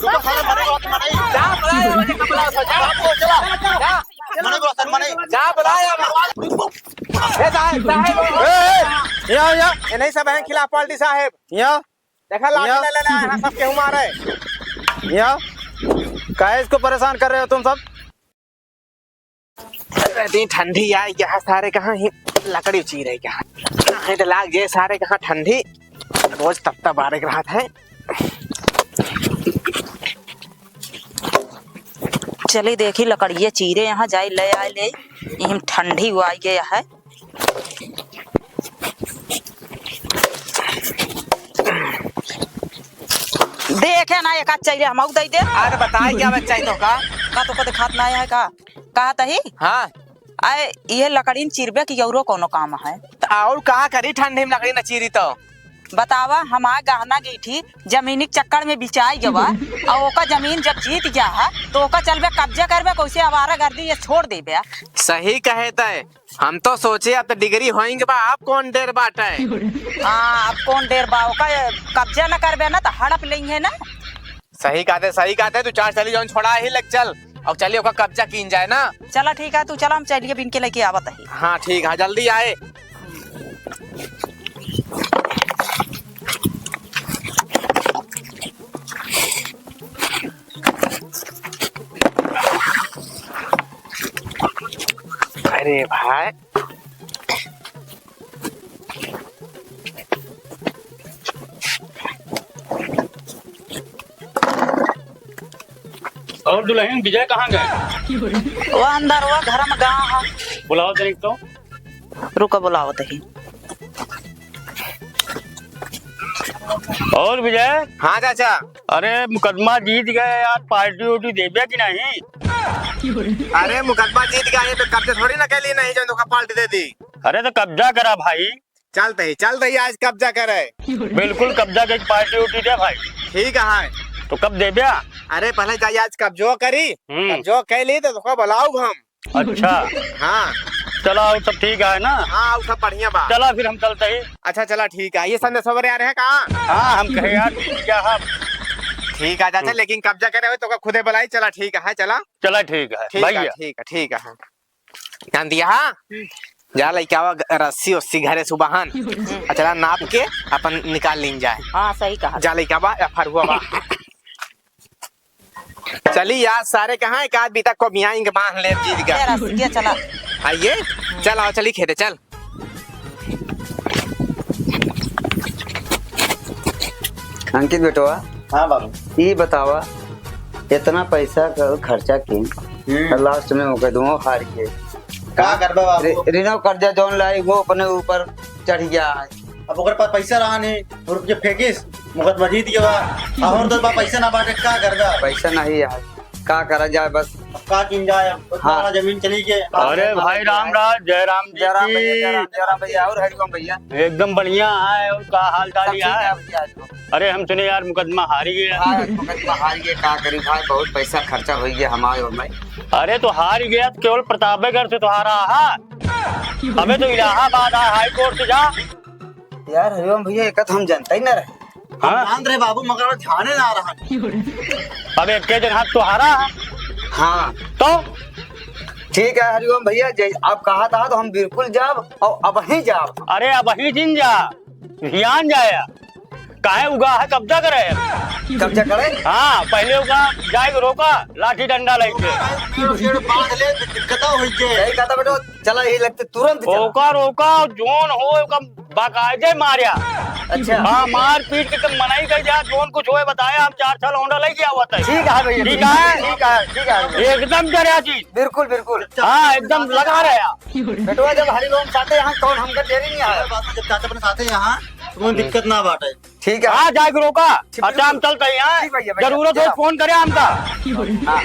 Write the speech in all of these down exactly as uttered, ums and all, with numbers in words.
रुको सारे, मने को मने। जा, बुला, ये मने को बुला, जा। जा, जा। मने को सर, मने। जा, बुला, ये मने। ए, साहब, साहब। ए, ए, यहाँ, यहाँ। ये नहीं सब है खिलाफ पार्टी साहब। यहाँ। देखा, लाठी यहाँ। ले लेना है, सब केहू मारे। यहाँ। काहे इसको परेशान कर रहे हो तुम सब? इतनी ठंडी आए, यहाँ सारे कहाँ ही लकड़ी चीरे कहाँ। कहाँ तो लाग जे सारे कहाँ ठंडी, रोज तपता बारे रहत है। चली देखी लकड़िए चीरे यहाँ जाई ले आए ले, इहिम ठंडी हुआ आई गया है। देखे ना, एक आध चाहिए, हम दे दे। अरे बताए क्या बच्चा ही तो का? का तो को दिखात ना है का? कहा तही? हाँ। आए, ये लकड़ीन चीरबे की औरो कोनो काम है? त और का करी, ठंडी में लकड़ी न चीरी तो? बतावा, हमार गहना गीठी जमीनी के चक्कर में बिचाई गवा, और ओका जमीन जब जीत गया है, तो ओका चलबे कब्जा करबे, कैसे आवारा गर्दी ये छोड़ देबे? सही कहे तय, हम तो सोचे अब तो डिग्री होएंगे बा, अब कौन डेर बाटे? हाँ, अब कौन डेर बा, ओका कब्जा न करबे ना, तो हड़प लेंगे ना। सही कहते, सही कहते, तू चार चली जौन छोड़ा ही लग चल, और चलिए ओका कब्जा कीन जाए ना। चला ठीक है, तू चला, हम चलिए बिन के लेके आवत है। हाँ ठीक है, जल्दी आए। अरे भाई, और दुल्हन विजय कहाँ गए? वो अंदर, वो घर में गाँव है। बुलाओ तनिक तो। रुका, बुलाओ तही। और विजय? हाँ चाचा। अरे मुकदमा जीत गए यार, पार्टी उर्टी देबे कि नहीं? अरे मुकदमा जीत गए, ये तो कब्जा थोड़ी ना कैली नहीं जो तोका पार्टी दे दी। अरे तो कब्जा करा भाई। चलते ही, चलते ही आज कब्जा करे। बिल्कुल कब्जा के पार्टी उर्टी दे भाई। ठीक है। तो कब देबे? अरे पहले जाइए आज कब्जो करी, हम्म। कब्जो कैली तो तोका बुलाऊब हम। अच्छा। हाँ। चला, और सब ठीक है ना? हाँ, और सब बढ़िया बा। चला, फिर हम चलते ही। अच्छा, चला, ठीक है। ये संदेश वगैरह आ रहे हैं कहाँ? हाँ, हम कहे यार, क्या है? ठीक है चाचा, हम्म। लेकिन कब्जा करे हुए तो का खुदे बुलाई। चला, ठीक है, चला। चला, ठीक है, ठीक है, भैया। ठीक है, ठीक है। ध्यान दिया, हाँ? जा लइके आवा ग-, रस्सी उस्सी घरे से बाहन। आ चला, नाप के अपन निकाल लीन जाए। हाँ, सही कहा। जा लइके आवा, या फरुआ बा। चली यार, सारे कहाँ एक आध बीता को मियाँ इनके बांध ले जीत गया। ए, रसिया चला। आइए, चल आओ, चली खेते, चल। अंकित बेटवा, हाँ बाबू। ई बतावा, इतना पैसा क खर्चा किन, हम्म। और last में ओके दुओ हार के। का करबा बाबू? रि-, ऋणो कर्जा जौन लाई, वो अपने ऊपर चढ़ गया है। अब ओकर पास पैसा रहा नहीं, और रुपये फेंकिस, मुकदमा जीत गया बा। और तो बा पैसा ना बाटे, का करबा? पैसा नहीं है, का करा जाए बस। अब का किन जाए, अब हाँ। सारा जमीन चली गई। अरे भाई राम राम, जय राम जी जय राम भैया, जय की। राम, जय राम भैया, और हरिओम भैया। एकदम बढ़िया है, और का हाल चाल सब ही ठीक है? है भैया, हरिओम। अरे हम सुने यार मुकदमा हारी गया। हाँ, मुकदमा हारी गया, का करी भाई, बहुत पैसा खर्चा हो गया हमारे और भाई। अरे तो हारी गया तो केवल प्रतापगढ़ से तो हारा है, अबे तो इलाहाबाद है, हाई कोर्ट से जा। यार हरिओम भैया, एक तो हम जानता ही ना रहे। हाँ? हम जानत रहे बाबू, मगर वो ध्याने ना रहा। अब एक के दिन हाथ तो हारा। हाँ। तो? ठीक है हरिओम भैया, जै-, आप कहा था तो हम बिल्कुल जाब और अबहीं जाब। अरे अबहीं जिन जा, ध्यान जाया। काहे उगा है, कब्जा करे। कब्जा करे? हाँ, पहले उगा जाए रोका, लाठी डंडा लेके। पेड़, पेड़ बांध ले, दिक्कत हो गई। सही कहा था बेटा, चला यही लगते तुरंत चला। ओका रोका, जोन हो, ओका बाकायदे मार्या। अच्छा। हाँ, मार पीट के तुम मनाई कर जा, जोन कुछ होए बताया, हम चार छह लौंडा लेके आवत है। ठीक है भैया, ठीक है? ठीक है, ठीक है। एकदम डरा जी। बिल्कुल, बिल्कुल। हाँ, एकदम लगा रहे आप। बेटवा, जब हरिओम साथे यहाँ, कौन हमका देरी नहीं आया? बात जब चाचा अपने साथे यहाँ, तो कोई दिक्कत ना बाटे। ठीक है। हाँ, जाए के रोका। ठीक, अच्छा, हम बिल्कुल। चलते हैं, हाँ? ठीक भैया, भैया। जरूरत हो, चलो। फोन करे हमका। हाँ,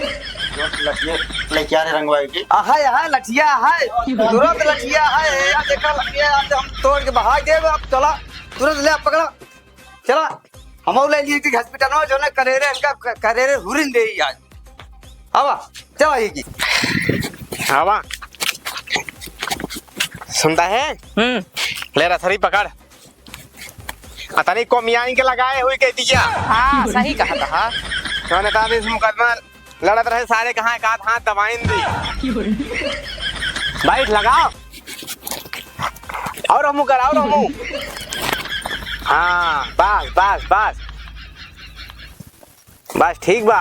जो लठिया लेके आ रहे रंगवा के। आ, है, है, लठिया है। तुरंत लठिया है, ये देखा लठिया, आज हम तोड़ के बहा देब, अब चला, तुरंत ले, पकड़ा। चला, हम ले लिए कि hospital में, जो ने करेरे, इनका क-, करेरे हुरिन दे ही आज। आवा, चला ये की। आवा। सुनता है? हम्म। ले रथरी पकड़। अतनी को मियाँ इनके लगाए हुई कह दिया। हाँ, सही कहा था, हाँ। कौन इतना दिन से मुकदमा लड़त रहे सारे, कहाँ एक आध हाथ दबाइन दी। बैठ, लगाओ। और हमू कर, और हमू। हाँ, बस, बस, बस। बस, ठीक बा।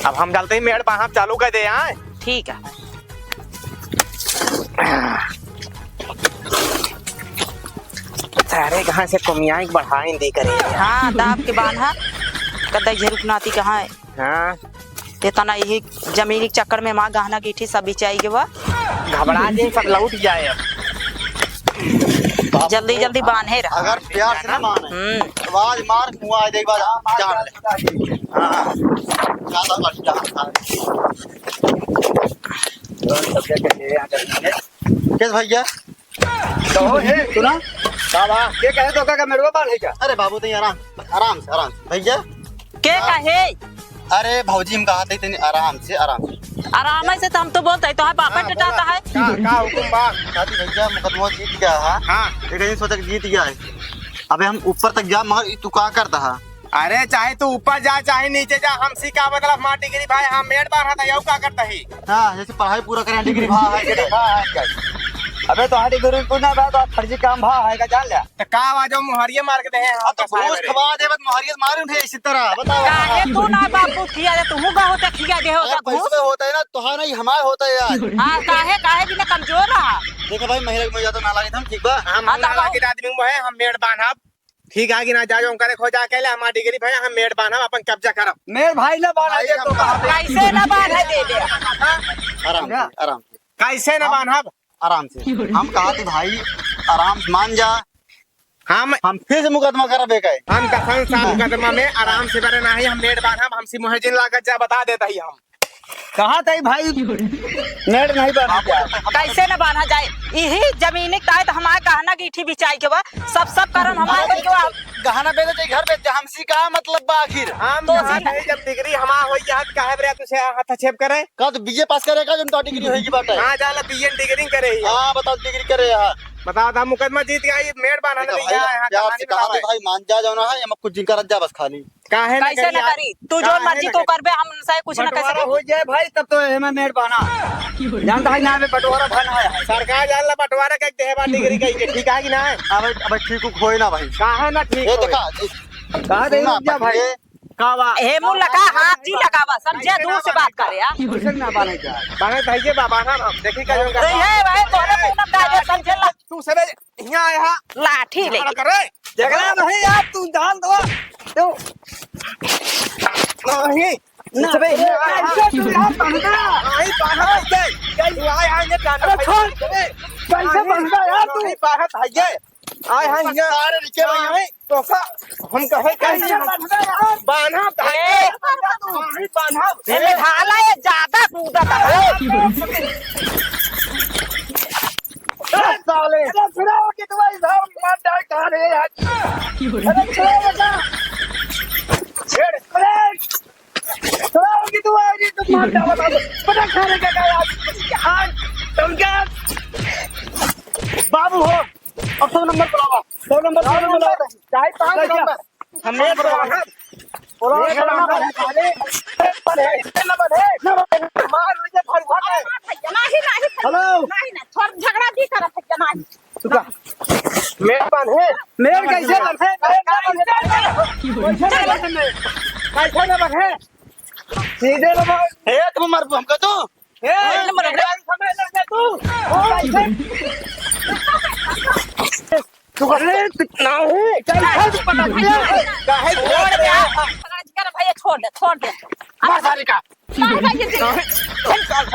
अब हम चलते ही मेड़ बांधब चालू कर दे, हाँ? ठीक है। सारे कहाँ से कमियाई बढ़ाई दी करे। हाँ, दाब के बांधा। कद्दा झेरुक नाती कहाँ है? हाँ। ते तना यही जमीन के चक्कर में माँ गहना गीठी सब बिचाई के बा। घबरा जे सब लौट जाए अब। जल्दी जल्दी बांधे रहा। अगर प्यार से ना माने, हम्म। तो आज मार मुआ दे, एक बार जान ले। हाँ, ज्यादा बढ़िया था। कैसे भैया? तो हे, सुना? का बा? के कहे तो का, का मेड़वा बांधे का? अरे बाबू, तई आराम, आराम से, आराम से। भैया? के कहे? अरे भौजी, हम कहा थे तनी आराम से, आराम से। आराम से तो हम तो बोलते हैं, तो है बापा हाँ, टटाता बोला। है। का, का हुकुम बा? शादी भैया, मुकदमा जीत गया है। हाँ। एक दिन सोचा कि जीत गया है। अबे हम ऊपर तक जा, मगर ई तू का करता है? अरे, चाहे तू ऊपर जा, चाहे नीचे जा, हमसे का मतलब? हमार डिग्री भाई, हम मेड़ बांधत ही, यऊ का करता ही? हाँ, जैसे पढ़ाई पूरा करें, डिग्री भा है, डिग्री भा है क्या? अबे, तो हमारी डिग्री कुछ ना भा, तो फर्जी काम भा है का, जान ले। तो का आवाज हो, मुहरिये मार के दे हैं, अब तो घूस खवा दे, बस मुहरिये मारूं थे इसी तरह, बताओ। काहे तू ना बापू खिया दे, तू का होता खिया दे होता अरे, पैसे घूस? में होता है ना, तुहार नहीं, हमार होता है यार। हाँ, काहे, काहे बिना कमजोर रहा? देखो भाई, महिला के मुझे ज्यादा ना लागे था, ठीक बा? हम हाँ, ना तो लागे आदमी में है, हम मेड़ बांधब। ठीक है कि ना, जा जो करे खो जा, कहले हमार डिग्री भैया, हम मेड़ बांधब, अपन कब्जा करब। मेड़ भाई ना बांधा भाई, दे हम तो कहा थे। कैसे ना बांधा दे दे? आराम से, क्या? आराम से। कैसे ना हम बांधब? आराम से। हम कहा थे भाई, आराम से मान जा। हम हम फिर से मुकदमा करब एक है। हम दसन साल मुकदमा में आराम से बरे नाही, हम मेड़ बांधब, हमसे मुहे जिन लागत जा, बता देता ही हम। कहा थे भाई, मेड़ नहीं बांधा जा। कैसे न बांधा जाए? यही जमीन के तहत हमारे गहना गीठी बिचाई के बा, सब, सब करम हमारे अरे के बा। गहना बेचे चाहे घर बेचे, हमसे का मतलब बा आखिर? हम तो यहाँ से नहीं, जब डिग्री हमार होई, यहाँ काहे बरे तुझे हस्तक्षेप करे? का तो बीए पास करे का, जब तो डिग्री होई की बात है? हाँ, जाला बीए डिग्री करे ही। हाँ, बताओ डिग्री करे यहाँ। बताओ, था मुकदमा जीत गया, ये मेड़ बांधा देखो नहीं भाई, है, यहाँ प्यार कहानी से कहा बताओ। थे भाई, मान जा, जाओ ना है, हम कुछ दिन करत जा बस खाली। काहे ना कैसे करी ना आप? करी? तू जो काहे मर्जी ना तू करी? करबे, हम उनसे कुछ ना कह बंटवारा सके। हो जाए भाई, तब तो एमे मेड़ बांधा। जानता है ना, अबे बंटवारा भन आया है। सरकार जान ला बंटवारा के देहे बा डिग्री कही के, ठीक है कि ना? अबे, अबे ठीक होए ना भाई। काहे ना ठीक ए, होए? देखा, ए, कहा दे सुना, रुक जा भाई। पहले का बा? ए, मुंह लगा, हाथ जी लगावा, समझे? दूर से बात करे, आ। कैसे ना बांधे का? बांधे भाई के बा, बांधा हम, देखी का जौन ए, करता। ए, भाई, तोहरे पूनम डाले, समझे ला। तू सबे हियाँ आए हा। लाठी ले। झगड़ा करे। झगड़ा नहीं यार, तू जान दो। तू। नहीं। ना। सबे हियाँ आए हा। कैसे तू यार बांधता? नहीं, बांधत है ये। तू आए हा, ये जान अरे दो। छोड़। कैसे बांधता यार तू? नहीं, बांधत है ये। आए हा, हियाँ। सारे नीचे भाई, नहीं। तो का, हम कहे कैसे कैसे हम बांधता यार? बांधत है ये। ए। नहीं बांधत। ए, निभाला ये ज्यादा कूदत है। ए, साले। अरे, छुड़ाओ कि तुम्हारी साहब मार डाल खा रहे हैं आज। अरे, छुड़ाओ बेटा। छेड़। अरे, छुड़ाओ कि तुम्हारी, तुम मार डाल, बता दो। पता खाने का क्या आज? आज तुम क्या? बाबू हो, अब सौ नंबर बुलावा। सौ नंबर, सौ नंबर बुलावा। चाहे पाँच नंबर। हमें बोलो, बोलो, बोलो, बोलो, बोलो। अरे, अरे, अरे, मार लीजिए, भड़वा दे। नहीं, नहीं, भड़वा हेलो। नहीं, नहीं, थोड़ा झगड़ा भी करत है, नहीं। तू का? मेड़ बांधे? मेड़ कैसे बांधे? मेड़ ना बांधे। कैसे ना बांधे? कैसे ना बांधे? सीधे ना बांध। ए, तुम मर, हमको तो। ए, ए, मर, मर, मर, तू। तू कैसे? तू अरे, ना है। कैसे पटक दिया? काहे छोड़ दे। पकड़ के ना भैया, छोड़ दे, छोड़ दे। मार सारे का। मार भैया जी।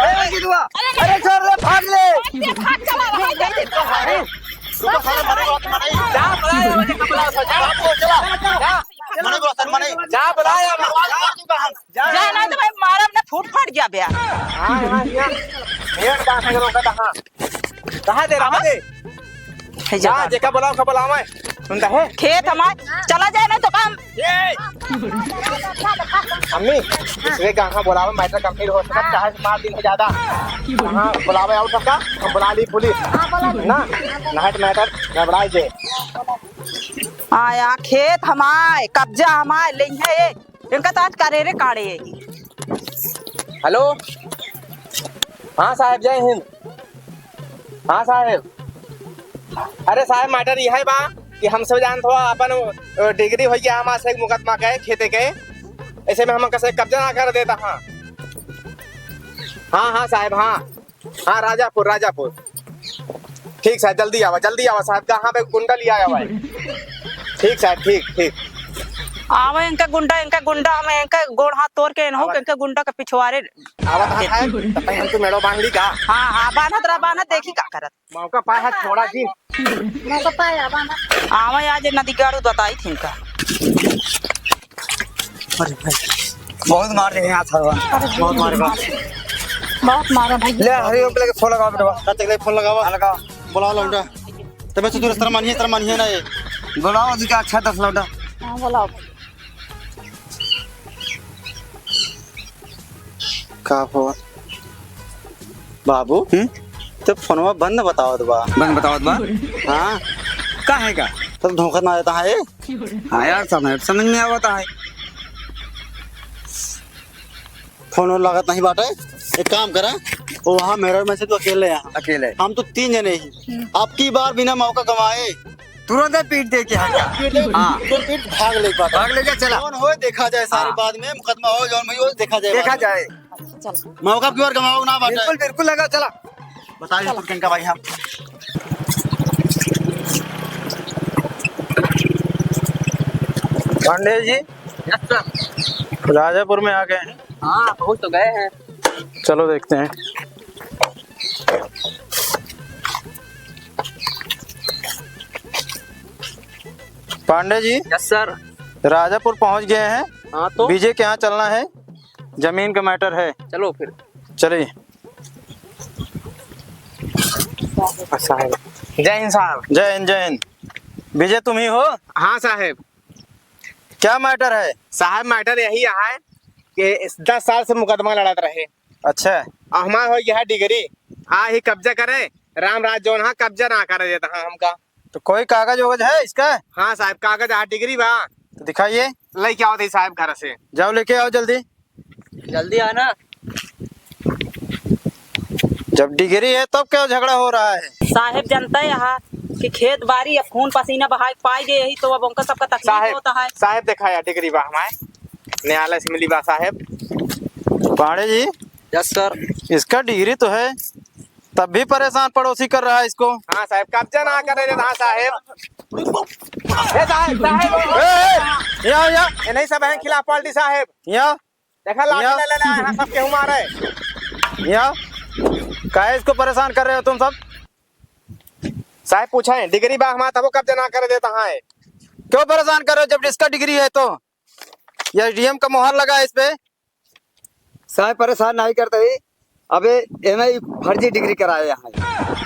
अरे, गिरुआ। अरे, अरे, छोड़ दे, भाग ले। भाग दे, भाग चला, भाग दे। अरे, तू तो सारे मरे बात मनाई। जा, बुला, ये वाले कपड़ा उठा, जा। जा, चला। जा। मने को सर मने। जा, बुला, ये आवाज मार दूंगा हम। जा। जा, नहीं तो भाई, मारब ना, फूट फट जाबे। हाँ, हाँ, हाँ। मेड़ बांधे के रोका था, हाँ। कहाँ दे, रहा दे। है जा, जगह। जेका बुलाओ, का बुलाओ मैं। सुनता है? खेत हमार, चला जाए ना तो काम। ए! अम्मी, दूसरे का कहाँ बुलावे, matter complete हो सकता, चाहे मार दिन हो ज्यादा। हाँ, बुलावे आओ सबका, हम बुला ली पुलिस। ना, night matter घबराए जे। आया, खेत हमार, कब्जा हमार, लेंगे ये। इनका तो आज करेरे काढ़े है। हेलो, हाँ साहेब, जय हिंद। हाँ साहेब, अरे साहेब, matter यह है बा कि हमसे जानत हो अपन, अ, degree होइ गया हमार से एक मुकदमा के खेते के, ऐसे में हम कसे कब्जा ना करे देता। हाँ, हाँ, हाँ साहेब, हाँ। हाँ, राजापुर, राजापुर। ठीक साहेब, जल्दी आवा, जल्दी आवा साहेब, कहाँ पे गुंडा लिया आवा है। ठीक साहेब, ठीक, ठीक। आवा इनका गुंडा, इनका गुंडा, हम इनका गोड़ हाथ तोड़ के इनहू आवा। इनका गुंडा का पिछवारे। आवा कहाँ है? तब तक हम तो मेड़ो बांध ली का? हाँ, हाँ, बांधत रहा, बांधत, देखी का करत। मौका पाया है, छोड़ा जी। मौका पाया, बांधा। आवा आज नदी गाड़ू बताई थी इनका। अरे भाई, बहुत मार रहे हैं हाथ हवा। बहुत मारे बा। बहुत मारा भाई। ले, हरी ओम लगे फोन लगावा बेटवा। चाचा के फोन लगावा। हाँ, लगावा। बुलाओ लौंडा। तबे से तू इस तरह मानिए, इस तरह मानिए ना ये। बुलाओ जी का अच्छा दस लौंडा। हाँ, बुलाओ। का फोन? बाबू, हम्म? तो फोनवा बंद बतावत बा। बंद बतावत बा? हाँ। का है का? तो धोखा ना देता है। हाँ यार, समझ, समझ में आवता है। फोन वोन लागत नहीं बाटे। एक काम करा, वो वहाँ mirror में से तू अकेले यहाँ। अकेले। हम तो तीन जने ही। अब की बार बिना मौका गंवाए तुरंत पीट दे के हट जा। पीट दे, हाँ। तुरंत पीट भाग ले बाटे। भाग ले जा, चला। कौन होए देखा जाए, सारे हाँ। बाद में मुकदमा हो, जौन भी हो, देखा जाए देखा बाद में। जाए। चला। मौका की बार गंवाओ ना बाटे। बिल्कुल, बिल्कुल लगा, चला। बताइए चला। कुछ इनका भाई हम। पांडे जी। Yes sir। राजापुर में आ गए हैं। हाँ, पहुँच तो गए हैं। चलो देखते हैं। पांडे जी। Yes sir। राजापुर पहुँच गए हैं। हाँ तो? विजय के यहाँ चलना है, जमीन का matter है। चलो फिर। चलिए। साहेब। जय हिंद साहब। जय हिंद, जय हिंद। विजय तुम ही हो? हाँ साहेब। क्या matter है? साहेब, matter यही है कि दस साल से मुकदमा लड़त रहे। अच्छा। और हमार हो गया है degree, आ ही कब्जा करे, राम राज जौन हा कब्जा ना करे देता हाँ हमका। तो कोई कागज वगज है इसका? हाँ साहेब, कागज आ, degree बा। तो दिखाइए। लेके आओ थे साहेब घर से। जाओ लेके आओ जल्दी। जल्दी आना। जब degree है तब क्या झगड़ा हो रहा है? साहेब जानता है यहाँ कि खेत बारी अब खून पसीना बहाए पाए गए यही तो अब उनका सबका तकलीफ साहेब, होता है। साहेब देखा यार degree बा हमारे न्यायालय से मिली बा साहेब। पांडे जी। Yes sir। इसका degree तो है तब भी परेशान पड़ोसी कर रहा है इसको। हाँ साहेब, कब्जा ना करे देता। हाँ साहेब। ए साहेब, साहेब। ए, ए, या, या। ये नहीं सब है खिलाफ पार्टी साहेब। या। देखा लाठी या। ले, ले, ले, हाँ, सब केहू मारे। या। काहे इसको परेशान कर रहे हो तुम सब? साहेब पूछे, degree बा हमार तबो कब्जा ना करे देता है। क्यों परेशान कर रहे हो जब इसका degree है तो? या डीएम का मोहर लगा है इस पे। साहेब परेशान नहीं करते ही। अबे एमे ई फर्जी degree कराए यहाँ।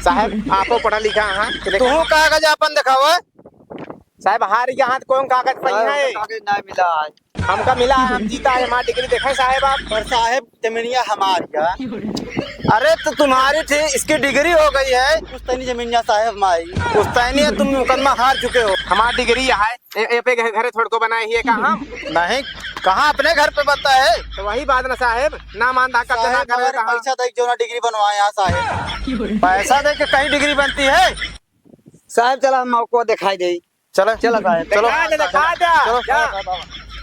साहेब, आपो पढ़ा लिखा हाँ, लेकिन तू कागज आपन दिखावा। साहेब, हार गया हाथ कौन कागज पही साहेब, है? कागज ना मिला है। हमका मिला है, हम जीता है, हमार degree देखे साहेब आप। पर साहेब, जमीनिया हमार या। अरे, तो तुम्हारी थी, इसकी degree हो गई है। पुश्तैनी जमीनिया साहेब माई। पुश्तैनी है, तुम मुकदमा हार चुके हो। हमार degree है, ए, ए पे घ-, घरे छोड़ को बनाए ही है का हम? नहीं, कहाँ अपने घर पे बनता है? तो वही बात ना साहेब, ना मान दा कब्जा ना साहेब, करे हमारे कहाँ? पैसा दे के जो ना degree बनवाए यहाँ साहेब। पैसा दे के कहीं degree बनती है? साहेब, चला, हम आपको दिखाई दे। चला। चला साहेब। चलो। दिखा दे, दिखा दे। चलो। जा।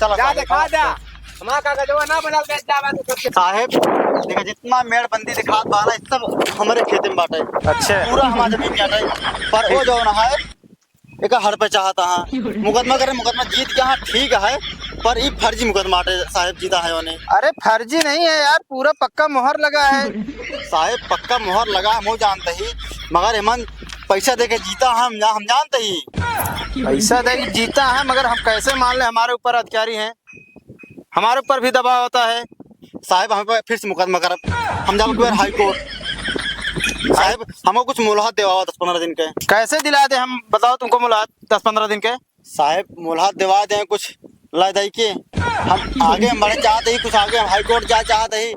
चला जा, साहेब, दिखा दे। चलो। हमारा कागजवा ना बनल, बेच जावा तू सबके। साहेब, देखा, जितना मेड़बंदी दिखात बा ना, सब हमरे खेते में बाटे। अच्छा। पूरा हमार जमीन बाटे। पर वो जौन है, एका हड़पे चाहता हाँ। मुकदमा करे, मुकदमा जीत गया हाँ, ठीक है, पर ई फर्जी मुकदमा बाटे साहेब, जीता है ओने। अरे, फर्जी नहीं है यार, पूरा पक्का मोहर लगा है। साहेब, पक्का मोहर लगा, हम वो जानते ही, मगर एमन पैसा दे के जीता है, हम जा-, हम जानते ही। पैसा दे के जीता है, मगर हम कैसे मान ले, हमारे ऊपर अधिकारी हैं, हमारे ऊपर भी दबाव होता है। साहेब, हमें पे फिर से मुकदमा करब, हम जाब एक बार हाई कोर्ट। साहेब, हमको कुछ मोहलत देवावा दस पन्द्रह दिन के। कैसे दिला दे हम, बताओ तुमको मोहलत दस पन्द्रह दिन के? साहेब, मोहलत देवा दे कुछ ला दई के, हम आगे हम बढ़े चाहते ही, कुछ आगे हम हाई कोर्ट जाए चाहते ही,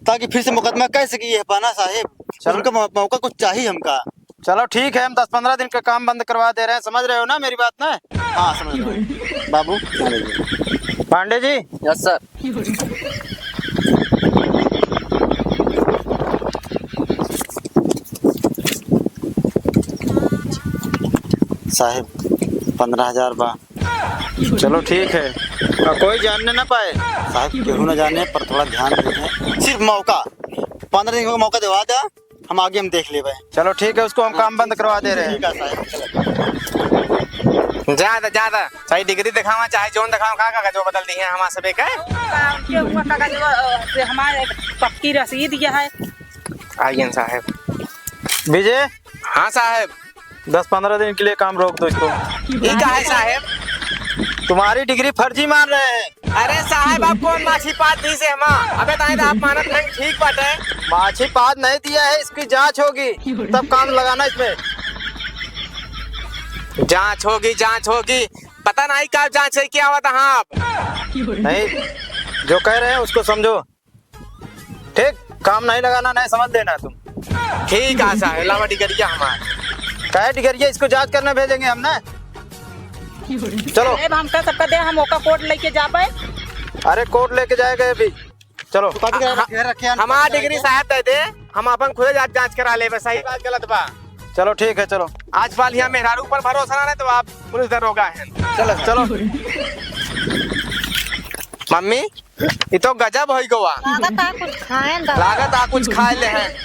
ताकि फिर से मुकदमा कह सकी ये पाना साहेब। चलो। उनका मौ-, मौका कुछ चाहिए हमका। चलो ठीक है, हम दस पन्द्रह दिन का काम बंद करवा दे रहे हैं, समझ रहे हो ना मेरी बात ना? हाँ, समझ रहे हैं। बाबू, क्या ले गए? पांडे जी। Yes sir. साहेब, पन्द्रह हजार बा। चलो ठीक है, और कोई जानने ना पाए। साहेब, केहू ना जाने, पर थोड़ा ध्यान दीजिए। सिर्फ मौका, पन्द्रह दिन का मौका दिवा दे, हम आगे हम देख लेबे। चलो ठीक है, उसको हम काम बंद करवा दे रहे हैं। ठीक है साहेब, चलो। जा दा, जा दा, चाहे डिग्री दिखावा, चाहे जौन दिखावा, का कागज वो बदल दी है हमारे सबे के? उनके हुआ कागज वो, अ, से हमारे पक्की रसीद यह है। आइए साहेब। विजय। हाँ साहेब। दस पन्द्रह दिन के लिए काम रोक दो इसको। ये का है साहेब? तुम्हारी डिग्री फर्जी मान रहे हैं। अरे साहेब, आप कौन माछी पाद दी से हमा? अबे ताई तो आप मानत नहीं, ठीक बात है। माछी पाद नहीं दिया है, इसकी जांच होगी, तब काम लगाना इसमें। जांच होगी, जांच होगी, पता नहीं कब जांच है, क्या हुआ था? हाँ, आप नहीं, जो कह रहे हैं उसको समझो। ठीक, काम नहीं लगाना, नहीं समझ लेना तुम। ठीक है साहेब, लावा डिगरिया हमार। काहे डिगरिया, इसको जांच करने भेजेंगे हम ना। चलो। साहेब, हमका सबका दे, हम ओका कोर्ट लेके जाबे। अरे कोर्ट लेके जाएगा अभी। चलो। कथी के हम, रखे, रखे हैं? हमार डिग्री साहेब दे दे, हम अपन खुदे जांच, जांच करा लेबे, सही बात गलत बा। चलो ठीक है, चलो। आज वाल यहाँ मेहरारू पर भरोसा ना रहे तो आप पुलिस दरोगा हैं। चलो, चलो। मम्मी, ई तो गजब होई गवा। लागत आ कुछ खाएन दा। लागत आ कुछ खाए ले हैं।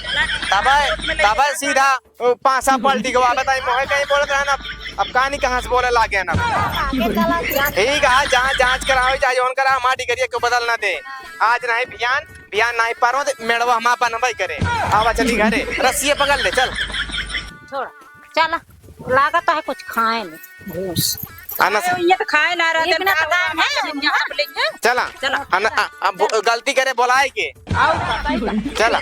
तबे, तबे सीधा ओ, पासा पलटी गवा। बताई, मोहे कहीं बोलत रहे ना, अब, अब कहानी कहाँ से बोले लागे ना। आगे चला, जांच ठीक है, जहाँ जांच करावे जाए, जौन करा, हमार डिगरिया को बदल ना दे। आज नहीं बिहान, बिहान नहीं पारो, तो मेड़वा हमार बनबई करे। आवा चली घरे, रस्सिया पकड़ ले, चल। छोड़, चला, लागत है कुछ खाएन। घूस। आना अरे, ये तो खाए ना रहते, एक ना तो खाए हैं। चला। चला। आ, ना, आ, आ, बो-, गलती करे बोलाए के। आओ, सही बात। चला।